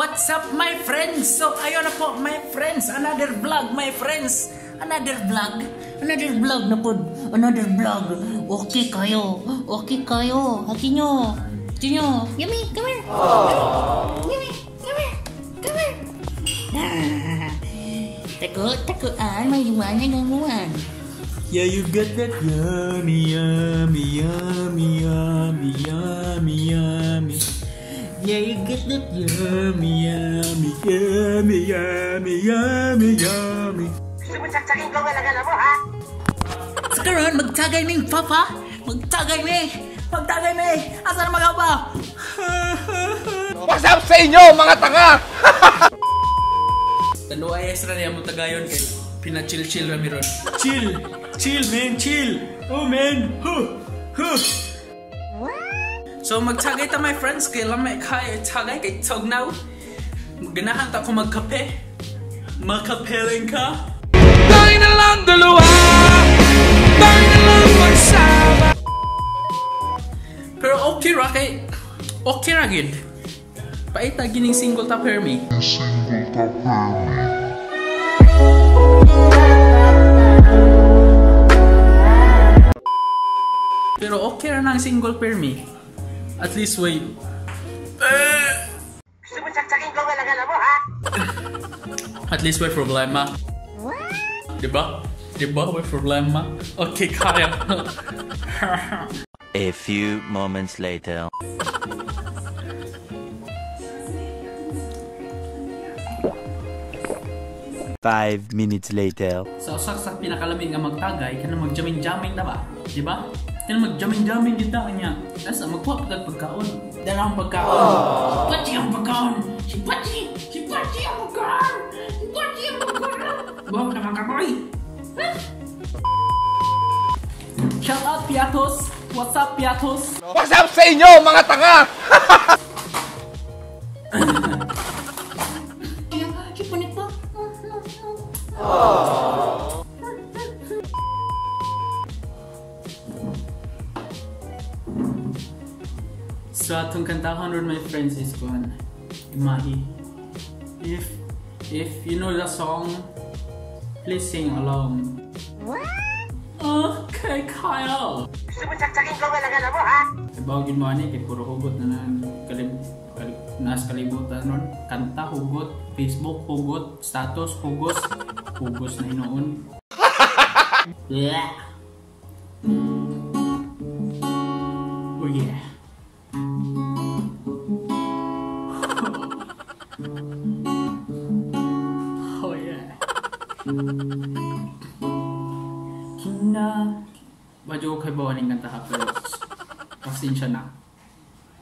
What's up, my friends? So ayun na po, my friends, another vlog, my friends. Another vlog. Another vlog na po. Another vlog. Okay kayo. Okay kayo. Hati nyo. Hati nyo. Yummy, come here. Yummy, come here. Come here. Takot, takuan, may liwanag ang buwan. Yeah, you got that yummy, yummy, yummy, yummy, yummy, yummy. Yeah, you get that yummy, yummy, yummy, yummy, yummy, yummy. Sa karon, magtagay ming papa. Magtagay mi. Magtagay mi. Asa na magaba? What's up sa inyo, mga tanga? Tando ay extra niya mo tagayon kay pina-chill-chill ra mi ron. Chill! Chill, man! Chill! Oh, man! Huh! Huh! So magtagay ta, my friends, kay lamay kay tagay kay tugnaw. Ganahan ta ko magkape. Makapeling ka. Tayo na lang dalawa. Tayo na lang magsama. Pero okay ra kay okay ra gid. Paita gining single ta permi. Single ta permi. Pero okay ra nang single permi. At least wait. At least may problema. Diba? Diba may problema? Okay, kaya. A few moments later. 5 minutes later. Sa usak sa pinakalamig nga magtagay, kana magjamming-jamming na ba? Diba? Kana magjamming-jamming dito niya. Asa magkuha pag pagkaon. Dala ang pagkaon. Si Pachi ang pagkaon. Si Pachi! Si Pachi ang pagkaon! Si Pachi ang pagkaon! Buhok na kakakoy! Shout out Piatos! What's up, Piatos? What's up sa inyo, mga tanga? So atong kantahon ron, my friends, is kuan Imahi. If you know the song, please sing along. What? Okay, Kyle. Ibawagin mo ani kay puro hugot na nang nas kalibutan ron. Kanta hugot, Facebook hugot, status hugos, hugos na hinuon. Yeah. Oh yeah. Oh yeah. Kina Badyo ko kay bawa ning kanta ha, pero pasensya na.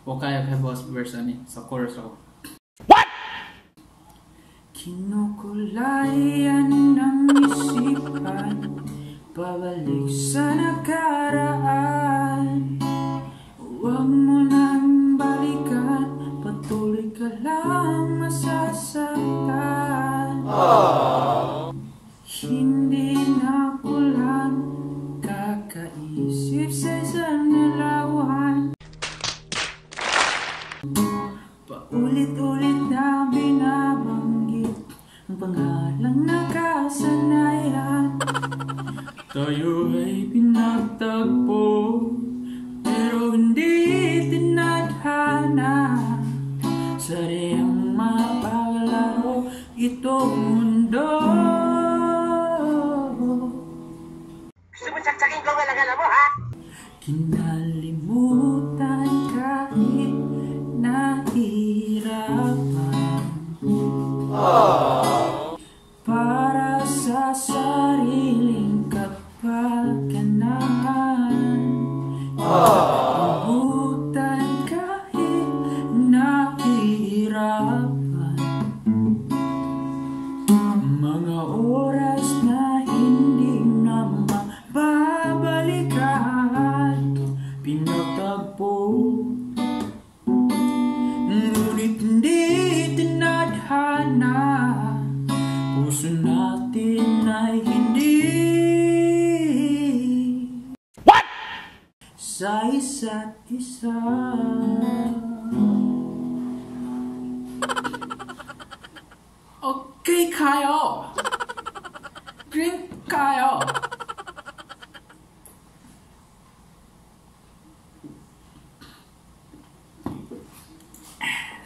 O kaya kay boss verse ani sa chorus ako. What? Kinukulayan ng isipan, pabalik sa nakaraan. Huwag mo nang balikan, patuloy ka lang masasaktan. Hindi na kulang kakaisip sa isang nalawan. Paulit-ulit na binabanggit ang pangalang nakasanayan. Tayo ay pinagtagpo, pero hindi tinadhana. Sariyang mapaglaro itong mundo. Kinalimutan kahit nahirapan. Para sa sariling kapakanan. Kinalimutan kahit nahirapan. Mga oras na hindi na mababalikan. Pinagtagpo, ngunit hindi tinadhana. Puso natin ay hindi. What? Sa isa't isa. kayo. Drink kayo.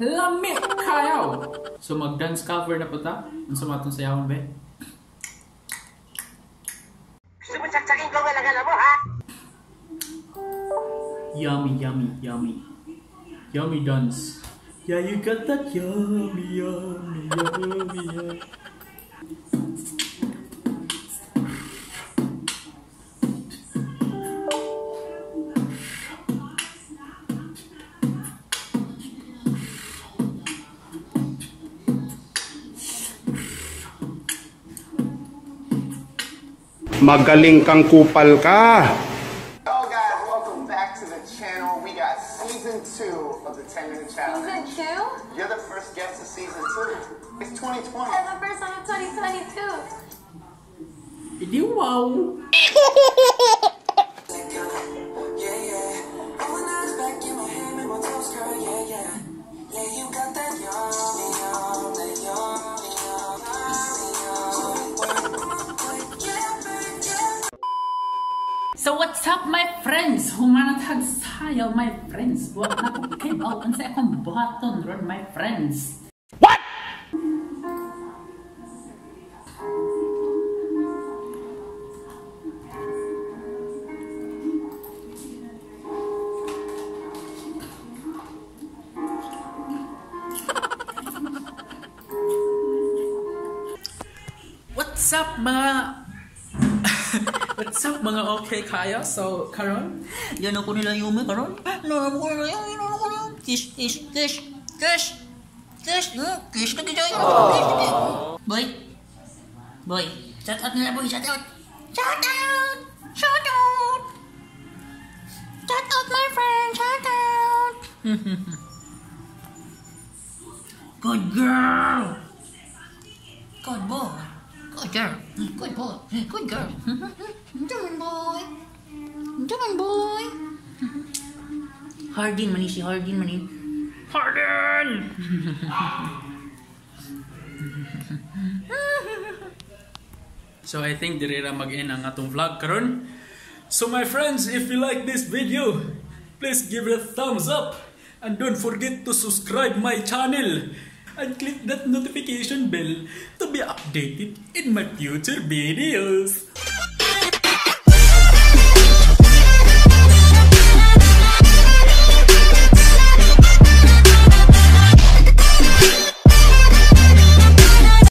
Lami kayo. So mag-dance cover na po ta. Unsa man atong sayawon be? Gusto mo tsaksakin ko galagala mo, ha? Yummy, yummy, yummy. Yummy dance. Yeah, you got that yummy, yummy, yummy, yummy. Magaling kang kupal ka. Hello guys, welcome back to the channel. We got season 2 of the 10-minute challenge. Season 2? You're the first guest of season 2. It's 2020. I'm the first one of 2022. Hindi wow. So what's up my friends? Humanatag sayo my friends. Wa na ko kibaw unsa akong buhaton ron my friends. What? What's up mga What's up mga okay kayo? So karon, Yan ako nila Yumi karon. Ano ko nila Yumi, ano ko nila. Kiss, kiss, kiss, kiss. Kiss, kiss na kita. Kiss, kiss. Boy. Boy, shout out nila boy, shout out. Shout out. Shout out. Shout out my friend, shout out. Good girl. Good boy. Good girl. Good boy. Good girl. Come on, boy. Come on, boy. Hardin man si Hardin man. Hardin! So I think diri ra mag-end ang atong vlog karon. So my friends, if you like this video, please give it a thumbs up and don't forget to subscribe my channel and click that notification bell to be updated in my future videos.